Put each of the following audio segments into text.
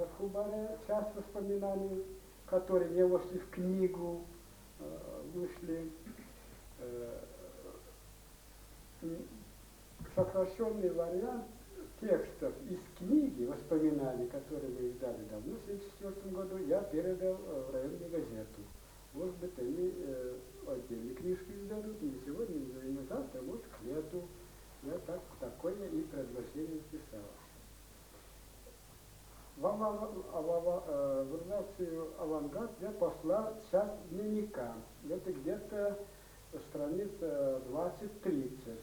В Хубаре часть воспоминаний, которые не вошли в книгу, вышли. Сокращенный вариант текстов из книги воспоминаний, которые мы издали давно, в 1974 году, я передал в районную газету. Может быть, они отдельные книжки издадут, не сегодня, не завтра, может, к лету. Я такое и предложение писал. В редакцию «Авангард» я послал часть дневника. Это где-то страница 20-30,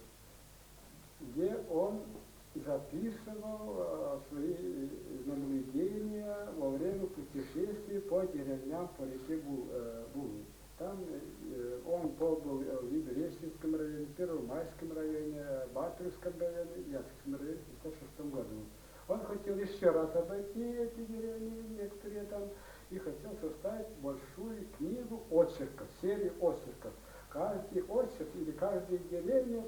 где он записывал свои наблюдения во время путешествий по деревням по реке Булы. Там он побыл в Ибресинском районе, Первомайском районе, Батыревском районе, Яцком районе в 1956 году. Он хотел еще раз обойти эти деревни, некоторые там, и хотел составить большую книгу очерков, серию очерков. Каждый очерк или каждая деревня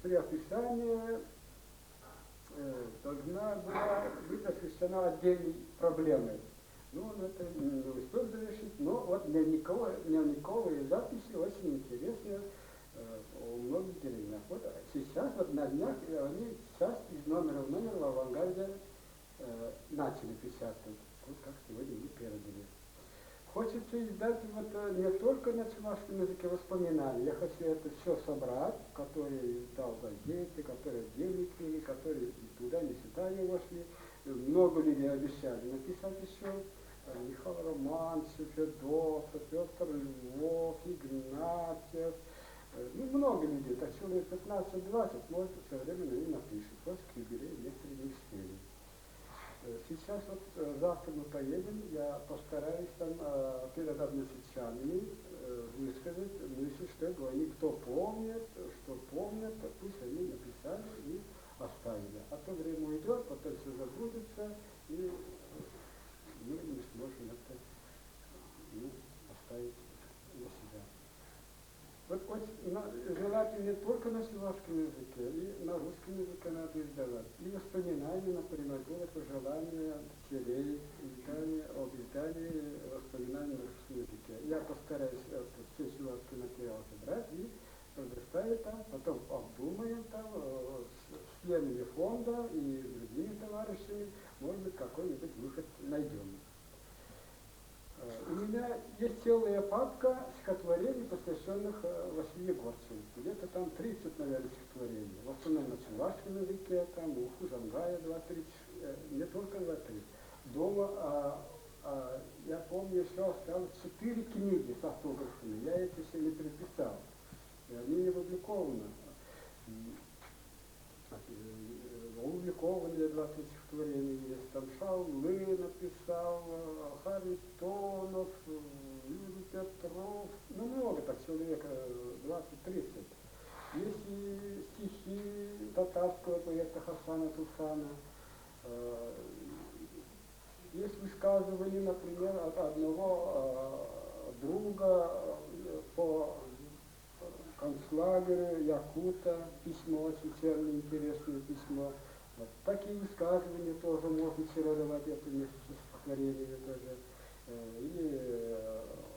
при описании должна была быть освещена отдельной проблемой. Ну, он это не успел завершить, но вот дневниковые записи очень интересные у многих деревнях. Вот сейчас, вот на днях, они сейчас из номера в номер в «Авангарде» начали печатать, вот как сегодня мы передали. Хочется издать вот не только на чувашском языке воспоминания, я хочу это все собрать, которые издал газеты, которые отдельные книги, которые туда, не сюда не вошли. Много людей обещали написать еще. Михаил Романцев, Федотов, Петр Львов, Игнатьев. Ну, много людей, так человек 15-20, может, со временем и напишет. Просто к юбилею некоторые не успели. Сейчас вот завтра мы поедем, я постараюсь там перед односельчанами высказать мысль, что они кто помнит, что помнят, пусть они написали и оставили. А то время уйдет, потом все забудется, и мы не сможем это, ну, оставить для себя. Вот желательно не только на чувашском языке, и на русском языке надо издавать. И воспоминания, например, было пожелание дочерей, издание, об издании воспоминаний на русском языке. Я постараюсь все чувашские материалы собрать и предоставить там, потом обдумаем там с членами фонда и другими товарищами, может быть, какой-нибудь выход найдем. У меня есть целая папка стихотворений, посвященных Василию Егорчеву. Где-то там 30, наверное, стихотворений. В основном на чувашском языке, там у Хузангая 2-3, не только 2-3. Дома, я помню, еще осталось 4 книги с автографами. Я эти все не переписал. И они не опубликованы. Опубликованные 2-3 стихотворения есть. Там Шаулы написал, Харитонов, Юрий Петров. Ну, много так, человек 20-30. Есть и стихи татарского поэта Хасана Туфана. Есть высказывания, например, от одного друга по концлагерю якута, письмо, очень ценное, интересное письмо. Вот такие высказывания тоже можно чередовать, это вместе со стихотворениями тоже. Или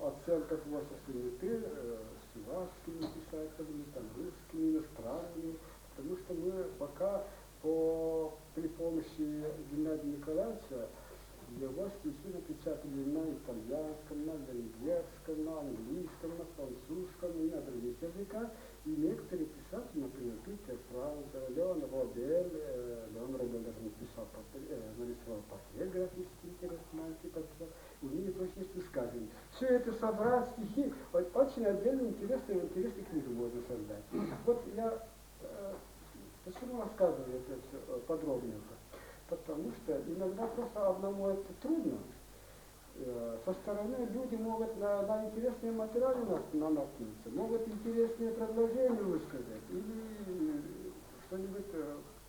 оценка творчества не ты, с чувашскими писателями, там, русскими, иностранными, потому что мы пока при помощи Геннадия Николаевича его стихи напечатали на итальянском, на венгерском, на английском, на французском и на других языках. И некоторые писатели, например, Питер Франк, Леон Робель, Леон Робель даже написал нарисовал портрет графический, интересный маленький портрет, у них тоже есть высказывания. Все это собрать, стихи, вот, очень отдельно интересную книгу можно создать. Вот я почему рассказываю это все подробненько? Потому что иногда просто одному это трудно. Со стороны люди могут на интересные материалы наткнуться, могут интересные предложения высказать или что-нибудь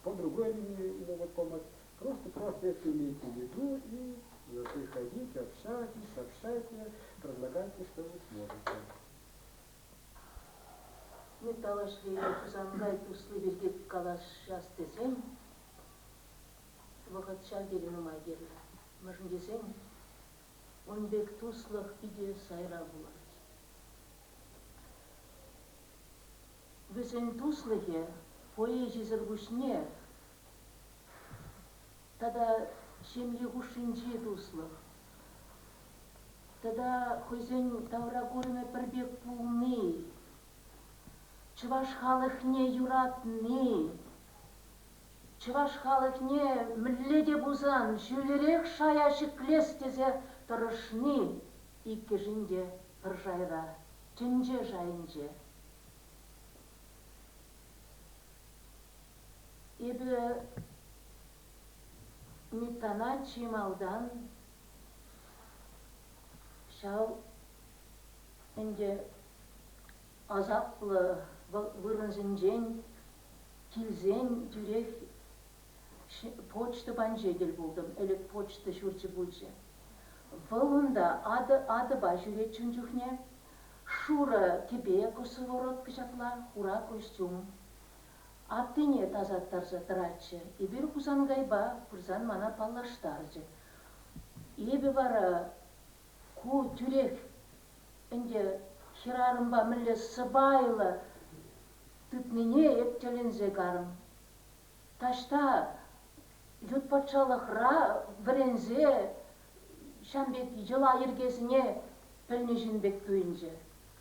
по другой линии могут помочь. Просто это имейте в виду и приходите, общайтесь, сообщайте, предлагайте, что вы сможете. Миталашли Хузангай туслы бирге калашас десем, Вӑхӑт ҫав тери нумай кирлӗ. Мӗншӗн тесен ун пек туслӑх питӗ сайра пулать. Вӗсен туслӑхӗ поэзисӗр пуҫне тата ҫемье хушшинчи туслӑх, тата хӑйсен тавракурӑмӗ пӗр пек пулни, чӑваш халӑхне юратни, чӑваш халӑхне мӗнле те пулсан ҫӳллӗрех шая ҫӗклес тесе тӑрӑшни иккӗшин те пӗр шайра, тӗнче шайӗнче. Эпӗ Миттана чи малтан ҫав ӗнтӗ асаплӑ вырӑнсенчен килсен тӳрех почта панче тӗл пултӑм. Ӗлӗк почта ҫурчӗ пулчӗ. Вӑл унта атӑпа ҫӳретчӗ ун чухне. Шурӑ кӗпе косоворотка ҫапла, хура костюм. Аттине тасаттарса тӑратчӗ. Эпир Хусанкайпа пырсан мана паллаштарчӗ. Эпӗ вара ку тӳрех ӗнтӗ хӗрарӑмпа мӗнле сӑпайлӑ тытнине эп тӗлӗнсе карӑм. Таҫта ют патшалӑхра вӗренсе ҫам пек йӑла-йӗркесене пӗлнӗ ҫын пек туйӑнчӗ.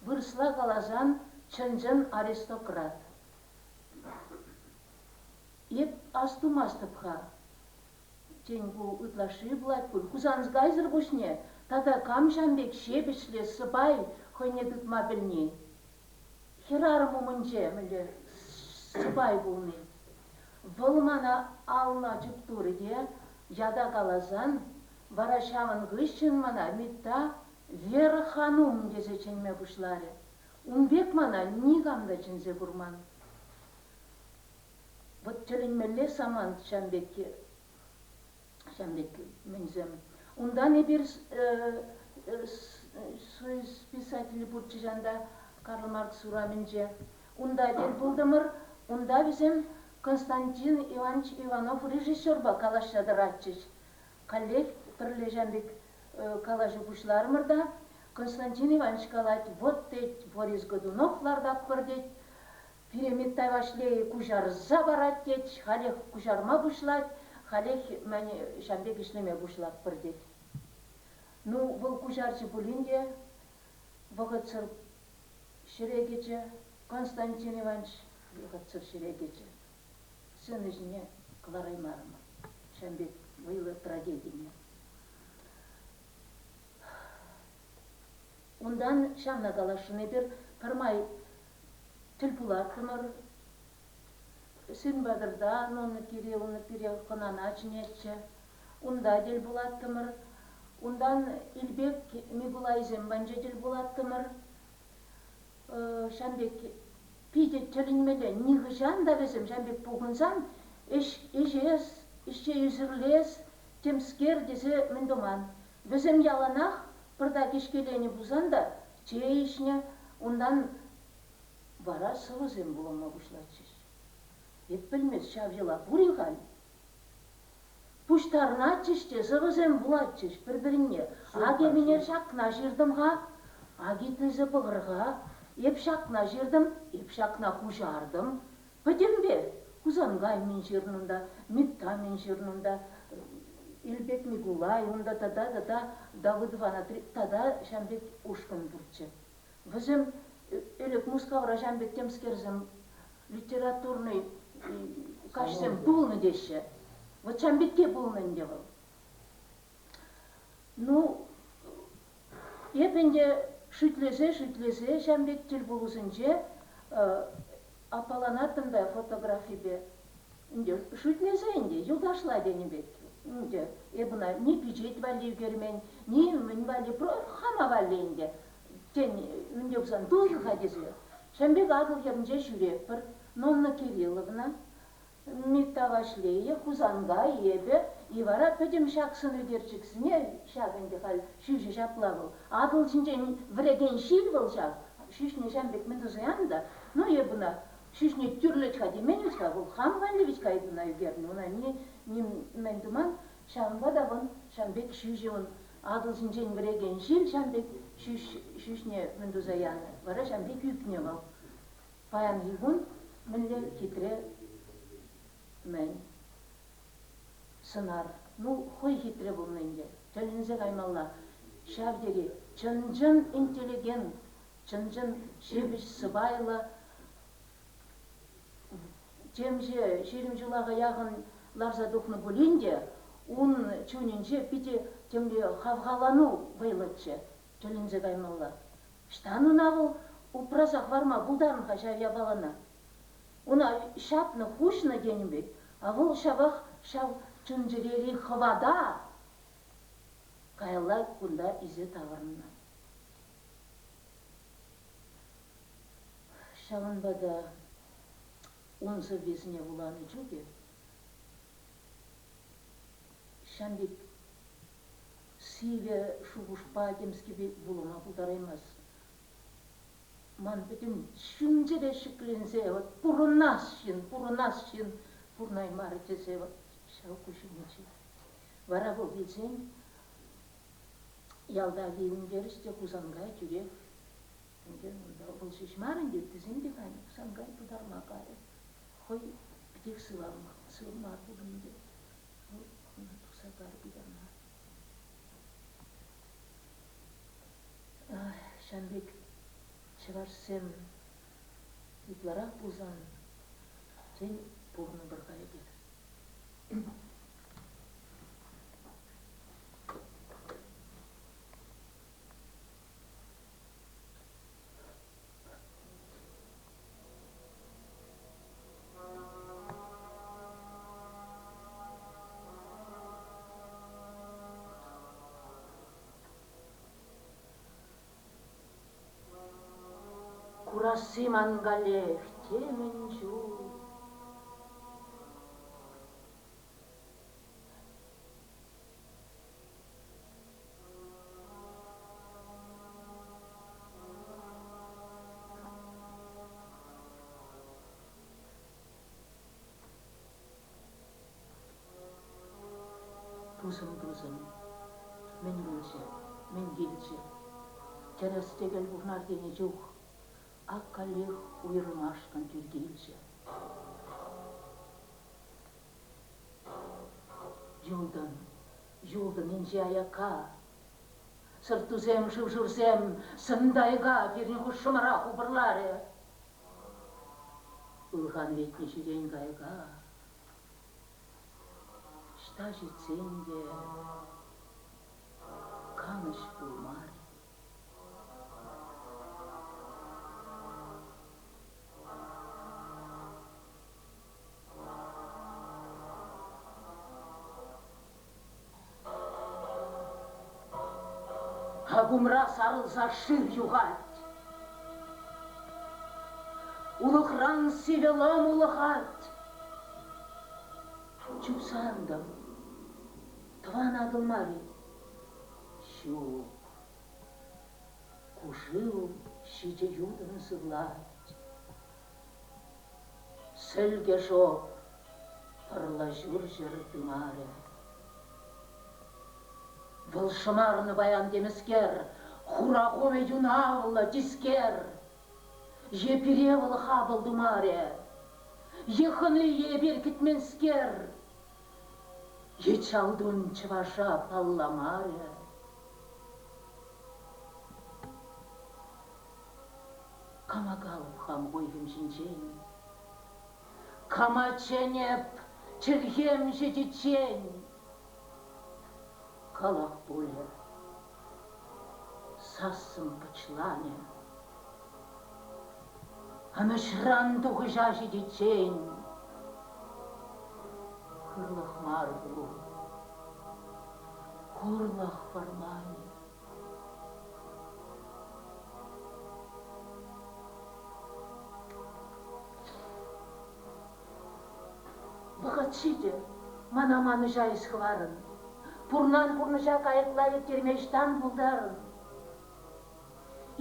Вырӑсла каласан, чӑн-чӑн аристократ. Эп астумастӑп-ха, тен, ку ытлашши пулать пуль. Хусанскайсӑр пуҫне тата кам ҫам пек ҫепӗҫле сӑпай хӑйне тытма пӗлни? Хӗрарӑм умӗнче мӗнле сӑпай пулни. Вӑл мана алла чуптурӗ те ята каласан, вара ҫавӑн хыҫҫӑн мана Митта Вера ханум тесе чӗнме пуҫларӗ. Ун пек мана никам та чӗнсе курман. Вӑт тӗлӗнмелле самант ҫам пекки, ҫам пек мӗнсем. Унтан эпир союз писателӗ пурччӗ ҫанта Карл Маркс урамӗнче. Унта тӗл пултӑмӑр. Унта вӗсем Константин Иванович Иванов режиссерпа калаҫса тӑратчӗҫ. Каллех пӗрле ҫам пек калаҫу пуҫларӑмӑр та Константин Иванович калать, вот тет, Борис Годунов лартатпӑр тет, Пире Миттай Ваҫлейӗ куҫарса парать тет, халех куҫарма пуҫлать, халех мӗн ҫав пек ӗҫлеме пуҫлатпӑр тет. Ну, вӑл куҫарчӗ пулин те вӑхӑтсӑр ҫӗре кӗчӗ Константин Иванович, вӑхӑтсӑр ҫӗре кӗчӗ. Сцена ҫине кӑлараймарӑмӑр ҫав пек вӑйлӑ трагедине. Унтан ҫавна каласшӑн эпир пӗрмай тӗл пулаттӑмӑр. Сын патӑрта Нонна Кирилловна пире хӑнана чӗнетчӗ. Унта тӗл пулаттӑмӑр. Унтан Илпек Микулайсем патӗнче тӗл пулаттӑмӑр. Ҫавӑн пек питӗ тӗлӗнмелле. Нихӑҫан та вӗсем ҫавӑн пек пухӑнсан ӗҫ ӗҫес, ӗҫе ӳсӗрлес, темскер тесе мӗн туман. Вӗсем яланах пӑртак ӗҫкеленӗ пулсан та чей ӗҫнӗ, унтан вара сӑвӑсем вулама пуҫлатчӗҫ. Эп пӗлмест, ҫав йӑла пур-и халь? Пуҫтарӑнатчӗҫ те сӑвӑсем вулатчӗҫ пӗр-пӗринне. Ак эп ӗнер ҫакна ҫыртӑм-ха, ак итлесе пӑхӑр-ха, эп ҫакна ҫыртӑм, эп ҫакна куҫартӑм. Пӗтӗмпех Хусанкай мӗн ҫырнӑ унта, Митта мӗн ҫырнӑ унта, Илпек Микулай унта тата тата Давыдов Анатри тата ҫавӑн пек ушкӑн пурччӗ. Вӗсем ӗлӗк Мускавра ҫавӑн пек темскерсем литературный каҫсем пулнӑ теҫҫӗ. Вот ҫавӑн пекки пулнӑ ӗнтӗ вӑл. Ну, эп ӗнтӗ шӳтлесе-шӳтлесе ҫавӑн пек тӗлпулусенче аппаланаттӑм та фотографипе. Ӗнтӗ шӳтлесе ӗнтӗ, юлташла тенӗ пек. Ӗнтӗ эп ӑна ни пичет валли ӳкермен, ни мӗн валли, хама валли ӗнтӗ. Тен, мӗн те пулсан тулӗ-ха тесе. Ҫавӑн пек Атӑл хӗрринче ҫӳретпӗр. Нонна Кирилловна Митта Ваҫлейӗ, Хусанкай, эпӗ, и вара пӗтӗм ҫак сӑнӳкерчӗксене, ҫак ӗнтӗ халь ҫӳҫӗ ҫапла вӑл, Атӑл ҫинчен вӗрекен ҫил вӑл ҫав, ҫӳҫне ҫам пек мӗн туса янӑ та, ну эп ӑна ҫӳҫне тӳрлет-ха темен вӗт-ха, вӑл хам валли вӗт-ха эп ӑна ӳкернӗ, ӑна ни, ним мӗн туман. Ҫавӑнпа та вӑн ҫавӑн пек ҫӳҫӗ ун Атӑл ҫинчен вӗрекен ҫил ҫавӑн пек ҫӳҫ ҫӳҫне мӗн туса янӑ. Вара ҫавӑн пек ӳкнӗ вӑл. Паянхи кун мӗнле хитре мӗн сӑнар. Ну, хӑй хитре пулнӑ ӗнтӗ. Тӗлӗнсе каймалла. Ҫав тери чӑн-чӑн интеллигент, чӑн-чӑн ҫепӗҫ сӑпайлӑ темиҫе 20 ҫула яхӑн ларса тухнӑ пулин те, ун чунӗнче питӗ темле хавхалану вӑйлӑччӗ, тӗлӗнсе каймалла. Ӑҫтан ӑна вӑл упраса хӑварма пултарнӑ-ха ҫав япалана? Ӑна ҫапнӑ, хуҫнӑ тенӗ пек, а вӑл ҫавах ҫав чун-чӗрери хӑвата каялла кунта илсе таврӑннӑ. Ҫавӑнпа та ун сӑввисене вуланӑ чухӗ ҫам пек сивӗ шухӑшпа темскепе вулама пултараймасть. Ман пӗтӗм чун-чӗре ҫӗкленсе вот пурӑнас ҫын, пурӑнас ҫын пурӑнаймарӗ тесе вот ҫав куҫ умӗнче. Вара вӑл вилсен ялта вилӗнтерӗҫ те Хусанкай тӳрех ӗнтӗ унта вӑл ҫеҫ мар ӗнтӗ, ыттисем те кайнӑ, Хусанкай пытарма кайрӗ. Хӑй питех сывӑ мар пулнӑ ӗнтӗ. Вӑл ӑна тухса кайрӗ пытарма. Ҫавӑн пек чӑвашсем ытларах пулсан, тен, пурӑнӑпӑр-ха эпир. Курасси ман каллех темӗн чул. Тусӑм, тусӑм, мӗн пулчӗ, мӗн килчӗ? Тӗрӗс-тӗкел пурнар тенӗ чух ак каллех уйрӑлмашкӑн тӳр килчӗ. Юлтӑн, юлтӑн инҫе аякка. Сӑрт-тусем, шыв-шурсем, сӑн-тайга пирӗн хушшӑмӑра хупӑрларӗ. Ылхан лекнӗ ҫӳрен кайӑка ӑҫта ҫитсен те канӑҫ пулмарӗ. Акумра сарӑлса шыв юхать. Улӑхран сивӗ лӑм улӑхать. Чупса антӑм. Тӑван Атӑл мар-и? Ҫук. Ку шыв ҫичӗ ютӑн сывлать. Сӗлкӗ шоп, пӑрлӑ ҫурҫӗр тымарӗ. Вӑл шӑмарнӑ паян темӗскер, хура хумӗ юнавлӑ, тискер. Е пире вӑл хапӑл тумарӗ, е хӑни эпир кӗтменскер, е Чалтун чӑваша палламарӗ. Кама калӑп хам хуйхӑм ҫинчен? Кама чӗнӗп чӗлхем ҫитиччен? Калах пулӗ, сассӑм пӑчланӗ. Анӑҫран тухӑҫа ҫитиччен хырлӑх мар ку, хурлӑх вӑрманӗ. Вӑхӑт ҫитӗ, мана манӑҫа эс хӑварӑн. Пурнан пурнӑҫа кайӑкла ирттерме ӑҫтан пултарӑн?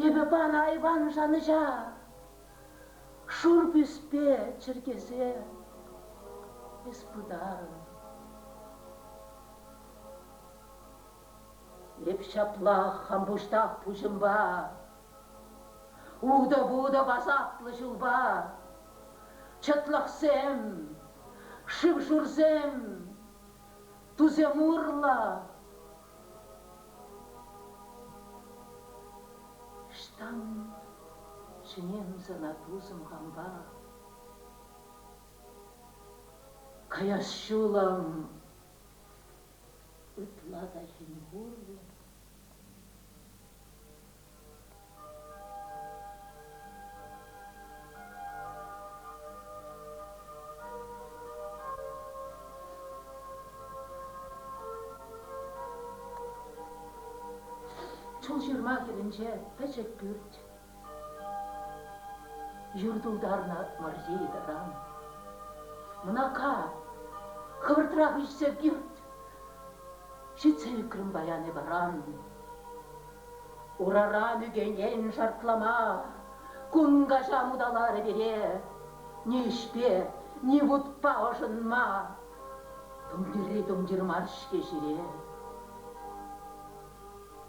Эпӗ панӑ айван шанӑҫа шур пӳспе чӗркесе эс пытарӑн. Эп ҫаплах хам пуҫтах пуҫӑмпа, утӑ-путӑ асаплӑ ҫулпа, чӑтлӑхсем, шыв-шурсем, тусем урлӑ. Ӑҫтан чӗнем сана, тусӑм, хампа? Каяс ҫулӑм ытла та хӗн-хурлӑ. Чулҫырма хӗрринче пӗчӗк пӳрт. Юр тултарнӑ мӑрье йытӑран. Мӑнака, хӑвӑртрах ӳссе кӳрт. Ҫитсе ӳкрӗм паян эп аран. Ураран ӳкенен шартлама, кун каҫа муталарӗ пире. Ни ӗҫпе, ни вутпа ӑшӑнма. Тумтирри тумтир мар-ҫке ҫире.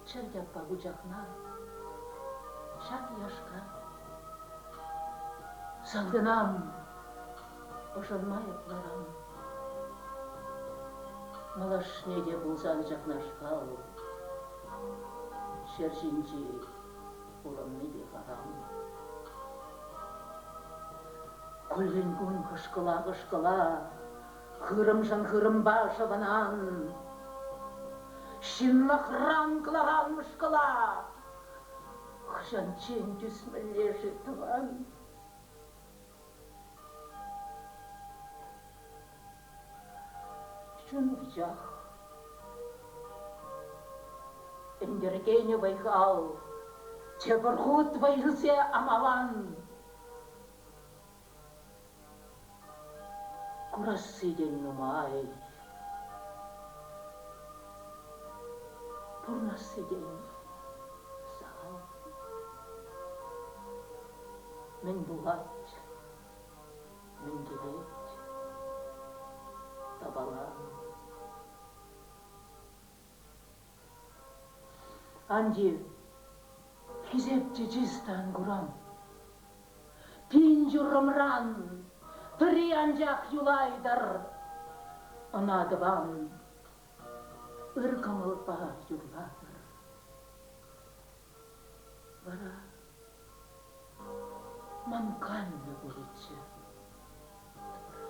Чӗрт аппа вучахна, ҫак яшка. Салтӑнам, ӑшӑнма эп ларам. Малашне те пулсан ҫакнашкал ҫӗр ҫинчи пурӑнни те харам. Куллен-кун хӑшкӑла-хӑшкӑла хырӑмшӑн хырӑмпа шӑвӑнан, ҫынлӑхран кӑларан мӑшкӑла. Хӑҫанччен тӳсмелле-ши тӑван? Чун вучах. Ӗнтӗркенӗ вӑй-хал, тепӗр хут вӑй илсе амалан. Курасси тен нумай, пурӑнасси тен сахал. Мӗн пулать, мӗн килет, тапалан. Ан тив, хисеп те чыс та ан курам. Пин юррӑмран пӗри анчах юлайтӑр. Ӑна тӑван ыр кӑмӑлпа юрлатӑр. Вара ман канлӗ пулӗччӗ тӑпра.